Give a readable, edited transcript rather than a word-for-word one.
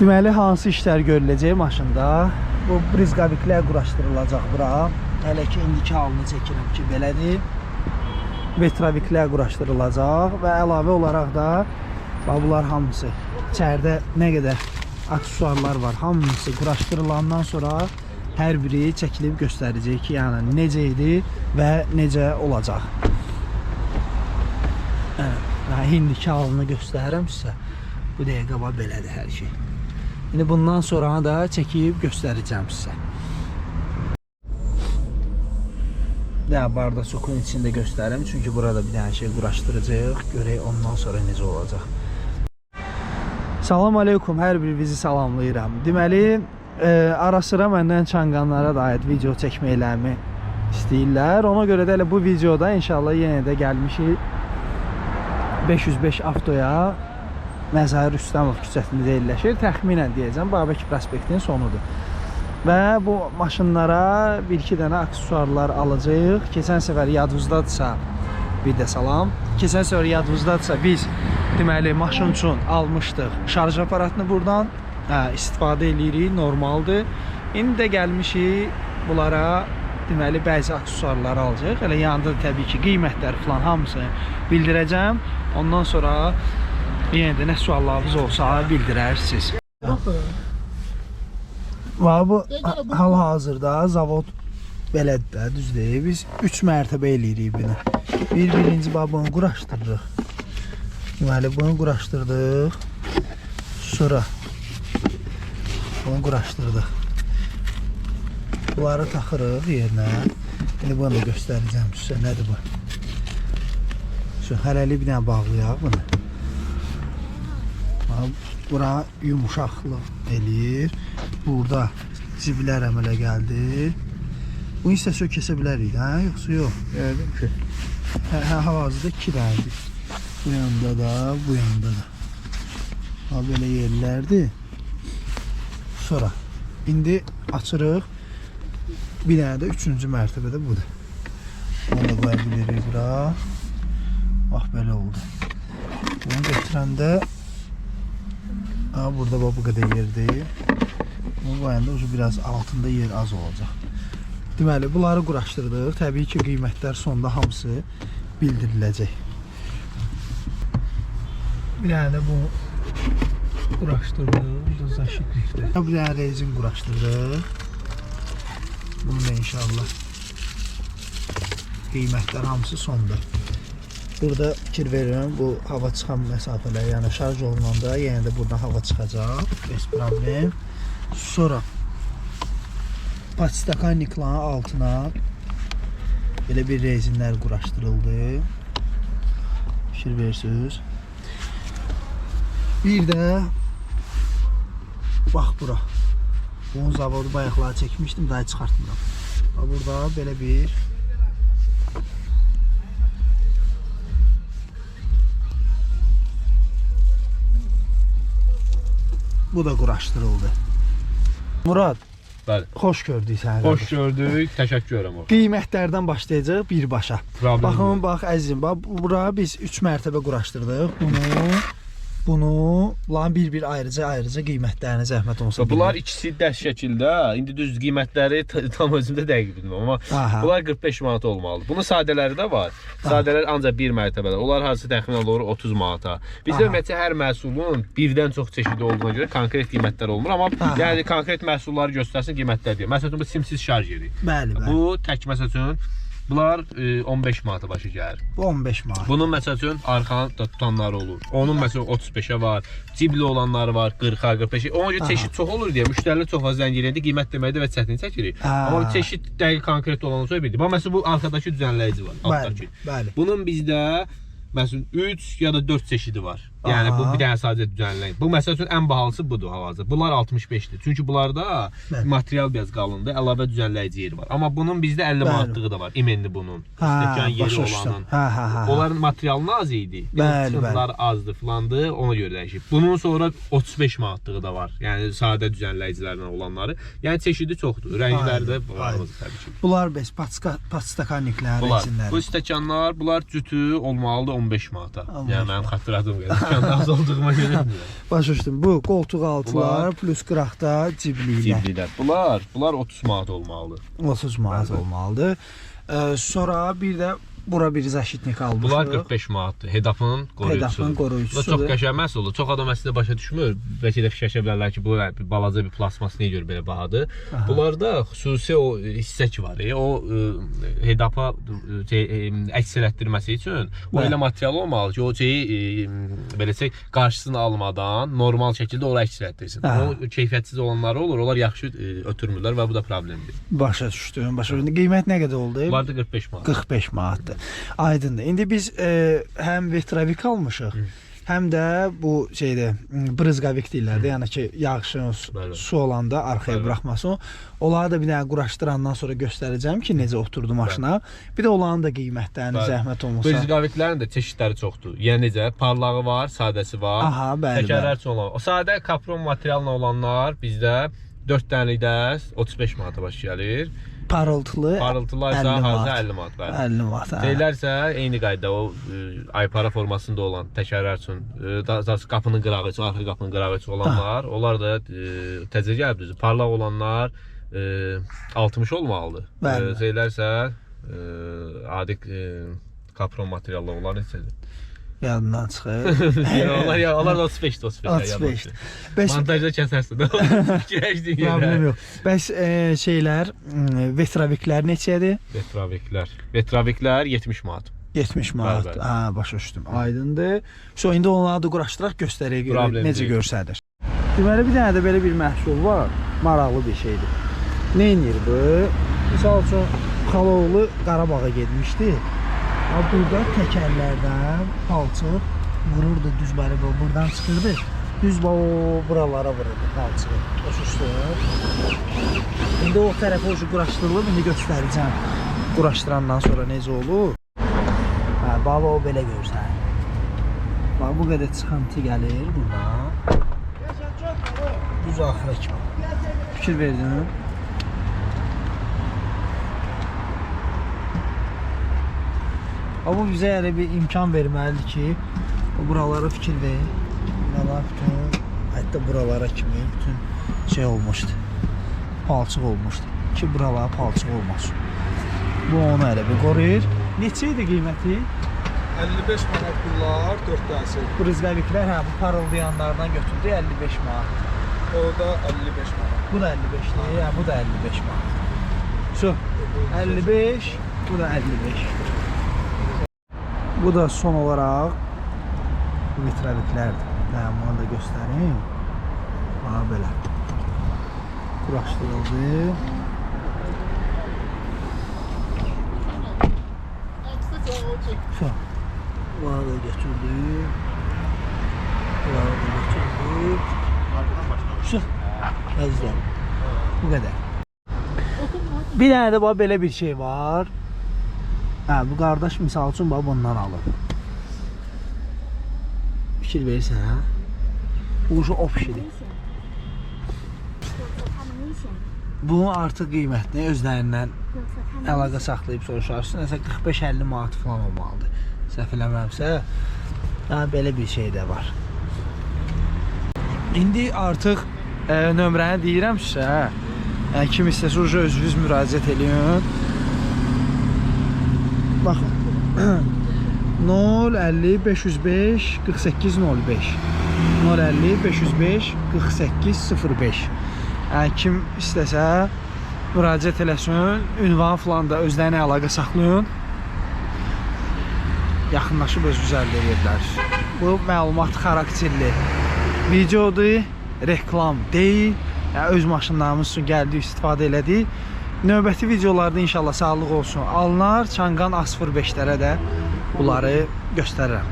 Deməli, hansı işlər görüləcək maşında? Bu brizqaviklər quraşdırılacaq bura. Hələ ki, indiki halını çəkirəm ki, belədir. Vetraviklər quraşdırılacaq və əlavə olaraq da bax, bunlar hamısı içəridə nə qədər aksesuarlar var, hamısı quraşdırılandan sonra hər biri çəkilib göstərəcək ki, yəni necə idi və necə olacaq. Evet, indiki halını göstərirəm sizə. Bu dəqiqə bax belədir hər şey. İndi bundan sonra da çəkib göstərəcəm sizə. Ya bardaçokun içində göstərim, çünki burada bir dənə şey quraşdıracağıq. Görək ondan sonra necə olacaq. Salam aleykum, hər birinizi salamlayıram. Deməli, ara sıra məndən çanqanlara da aid video çəkməklərimi istəyirlər. Ona görə də elə bu videoda inşallah yenə də gəlmişik 505 Avtoya Məzahir Rüstəmov küçəsində yerləşir. Təxminən deyəcəm, Babək prospektinin sonudur. Və bu maşınlara bir-iki dənə aksesuarlar alacağıq. Keçən səfər yadınızdadırsa, bir də salam. Keçən səfər yadınızdadırsa biz deməli maşın üçün almışdıq şarj aparatını buradan. Hə, istifadə eləyirik, normaldır. İndi də gəlmişik bunlara deməli bəzi aksesuarları alacağıq. Elə yanında da təbii ki, qiymətlər falan hamısını bildirəcəm. Ondan sonra yenə də nə suallarınız olsa bildirərsiniz. Va bu hal-hazırda zavod belədir də, düz deyil. Biz 3 mərtəbə eləyirik bunu. Birinci bax bunu quraşdırırıq. Deməli bunu quraşdırdıq. Sonra bunu quraşdırdıq. Bunları taxırıq yerinə. İndi bunu da göstərəcəm sizə nədir bu. Şu hələlik bir dənə bağlayaq bunu. Bura yumuşaqlıq eləyir. Burada ciblər əmələ gəldi. Bu hissəsi kəsə bilərik, hə? Yoxsa yox? Yəqin ki. Hə, hal-hazırda 2 dənədir. Bu yanda da, bu yanda da. Ha, belə yerlərdir. Sonra indi açırıq. Bir dənə də 3-cü mərtəbədə budur. Onu da qoya bilirik bura. Bax belə oldu. Bunu götürəndə ha, burada bax bu qədər yerdir. Bunu qoyanda ucu biraz altında yer az olacaq. Deməli, bunları quraşdırdıq. Təbii ki, qiymətlər sonda hamısı bildiriləcək. Bir dənə də bu quraşdırdıq. Bu da zaşitlikdir. Bir dənə rezin quraşdırdıq. Bunu da inşallah qiymətlər hamısı sonda. Burada fikir verirəm, bu hava çıxan məsafələr, yəni şarj olunanda yenə də buradan hava çıxacaq. Bez problem. Sonra podstakannikların altına belə bir rezinlər quraşdırıldı. Fikir verirsiniz. Bir də bax bura. Bunun zavodu bayaqları çəkmişdim, daha çıxartmıram. Bax burada belə bir bu da quraşdırıldı. Murad, Bəli. xoş gördük səni. Xoş gördük. Təşəkkür edirəm. Orxan. Qiymətlərdən başlayacağıq birbaşa. Problem Baxın, yox. bax əzizim, bax bura biz 3 mərtəbə quraşdırdıq. Bunu, bunların bir-bir ayrıca qiymətlərini zəhmət olmasa Bunlar bildirin. ikisi dəst şəkildə. İndi düz qiymətləri tam özümdə dəqiq bilmirəm, amma Aha. bunlar 45 manat olmalıdır. Bunun sadələri də var. Sadələr ancaq bir mərtəbədə. Onlar harasa təxminən olur 30 manata. Bizdə ümumiyyətcə hər məhsulun birdən çox çeşidi olduğuna görə konkret qiymətlər olmur, amma Aha. yəni konkret məhsulları göstərsin qiymətlər deyir. Məsəl üçün bu simsiz şarj yeri. Bəli, bəli. Bu tək məsəl üçün bunlar 15 manata başa gəlir. Bu 15 manat. Bunun məsəl üçün arxanı da tutanları olur. Onun məsələn 35-ə var, cibli olanları var 40-a, 45-ə. Ona görə çeşid çox olur deyə müştərilər çox fazla zəng eləyəndə qiymət deməkdə və çətin çəkirik. Ha. Amma çeşid dəqiq konkret olandan sonra bildik. Bax məsələn bu arxadakı düzənləyici var, Bəli, altdakı. bəli. Bunun bizdə məsələn 3 ya da 4 çeşidi var. Yəni bu Aha. bir dənə sadəcə düzənləyən. Bu məsəl üçün ən bahalısı budur hal-hazırda. Bunlar 65-dir. Çünki bunlarda Bəli. material biraz qalındır, əlavə düzənləyici yeri var. Amma bunun bizdə 50 Bəli. manatlığı da var. İmenli bunun. Ha, Stəkan yeri başa düşdüm. olanın. Hə, hə, hə. Onların materialı az idi. Bəli, Çıxıntılar azdı filandı, ona görə dəyişib. Bunun sonra 35 manatlığı da var. Yəni sadə düzənləyicilərdən olanları. Yəni çeşidi çoxdur. Rəngləri də var Aydın. təbii ki. Bunlar bəs podstakanniklərin Bunlar, rezinləri. bu stəkanlar, bunlar cütü olmalıdır 15 manata. 15 Yəni mənim xatırladığım qədər. Dükanda az olduğuma görə. Başa düşdüm. Bu qoltuq altılar plus qıraqda cibliklər. Cibliklər. Bunlar 30 manat olmalıdır. 30 manat olmalıdır. Sonra bir də bura bir zaşitnik almışıq. Bunlar 45 manatdır. Hedafın qoruyucusudur. Hedafın qoruyucusudur. Bu da çox qəşəng məhsuldur. Çox adam əslində başa düşmür. Bəlkə də fikirləşə bilərlər ki, bu bir balaca bir plasmas niyə görə belə bahadır. Aha. Bunlarda xüsusi o hissə ki var, o hedafa əks elətdirməsi üçün o Bəli. elə material olmalı ki, o şeyi belə desək, qarşısını almadan normal şəkildə ora əks elətdirsin. Aha. O keyfiyyətsiz olanları olur, onlar yaxşı ötürmürlər və bu da problemdir. Başa düşdüm. Başa düşdüm. Qiymət nə qədər oldu? Bunlar da 45 manat. 45 manatdır. Aydındır. İndi biz həm vetravik almışıq, həm də bu şeydə brızqavik deyirlər də, yəni ki, yağışın Bəli. su olanda arxaya Bəli. buraxmasın. Onları da bir dənə quraşdırandan sonra göstərəcəm ki, necə oturdu maşına. Bir də onların da qiymətlərini Bəli. zəhmət olmasa. Brızqaviklərin də çeşidləri çoxdur. Yəni necə? Parlağı var, sadəsi var. Aha, bəli, Təkərlər üçün olan. O sadə kapron materialla olanlar bizdə 4 dənəlikdə 35 manata baş gəlir. Parıltılı Parıltılar isə 50 hazır manat. 50 manat, bəli. 50 manat. Hə. Şeylər isə eyni qayda o aypara formasında olan təkərlər üçün, daha doğrusu qapının qırağı üçün, arxa qapının qırağı üçün olanlar, onlar da təzə gəlib düzü. Parlaq olanlar 60 olmalıdır. Bəli. Şeylər isə adi kapron materiallı olan neçədir? Yadından çıxır. Yəni onlar ya onlar da 35 35. 35. Bəs Montajda kəsərsin. Fikirləşdiyin yerə. problem yox. Bəs şeylər, vetraviklər neçədir? Vetraviklər. Vetraviklər 70 manat. 70 manat. Bəli, bəli. Hə, başa düşdüm. Aydındır. So indi onları da quraşdıraq, göstərək görək Problem necə deyil. görsənir. Deməli bir dənə də belə bir məhsul var. Maraqlı bir şeydir. Nə edir bu? Misal üçün xalaoğlu Qarabağa getmişdi. Ha burada təkərlərdən palçıq vururdu düz belə bu buradan çıxırdı. Düz o buralara vururdu palçığı. Başa düşdün? İndi o tərəfə o quraşdırılıb, indi göstərəcəm. Quraşdırandan sonra necə olur? Hə, baba o belə görsənir. Bax bu qədər çıxıntı gəlir buradan. Düz axıra kimi. Fikir verdin? Amma bu bizə elə bir imkan verməlidir ki, o buralara fikir ver. Buralar bütün, hətta buralara kimi bütün şey olmuşdu. Palçıq olmuşdu. Ki buralara palçıq olmasın. Bu onu elə bir qoruyur. Neçə idi qiyməti? 55 manat bunlar, 4 dənəsi. Brızqaviklər, hə, bu parıldayanlardan götürdü 55 manat. O da 55 manat. Bu da 55-dir, hə, bu da 55 manat. So, 55, bu da 55. Bu da son olaraq metraviklərdir. Mən bunu da göstərim. Bax belə. Quraşdırıldı. So, bunları da götürdük. Bunları da götürdük. So, əzizlərim, bu qədər. Bir dənə də bax belə bir şey var. Hə, bu qardaş misal üçün bax bundan alıb. Fikir verirsən, hə? Bu uşu opşidir. Bunun artıq qiymətini özlərindən əlaqə saxlayıb soruşarsın. Nəsə 45-50 manat falan olmalıdır. Səhv eləmirəmsə, hə, belə bir şey də var. İndi artıq nömrəni deyirəm sizə. Hə. Kim istəsə uca özünüz müraciət eləyin. Baxın. 050 505 48 05 050 505 48 05. Yəni kim istəsə müraciət eləsin, ünvan falan da özlərinə əlaqə saxlayın. Yaxınlaşıb özünüz əldə edə bilərsiniz. Bu məlumat xarakterli videodur, reklam deyil. Yəni öz maşınlarımız üçün gəldik, istifadə elədik. Növbəti videolarda inşallah sağlıq olsun. Alınar Changan A05-lərə də bunları göstərirəm.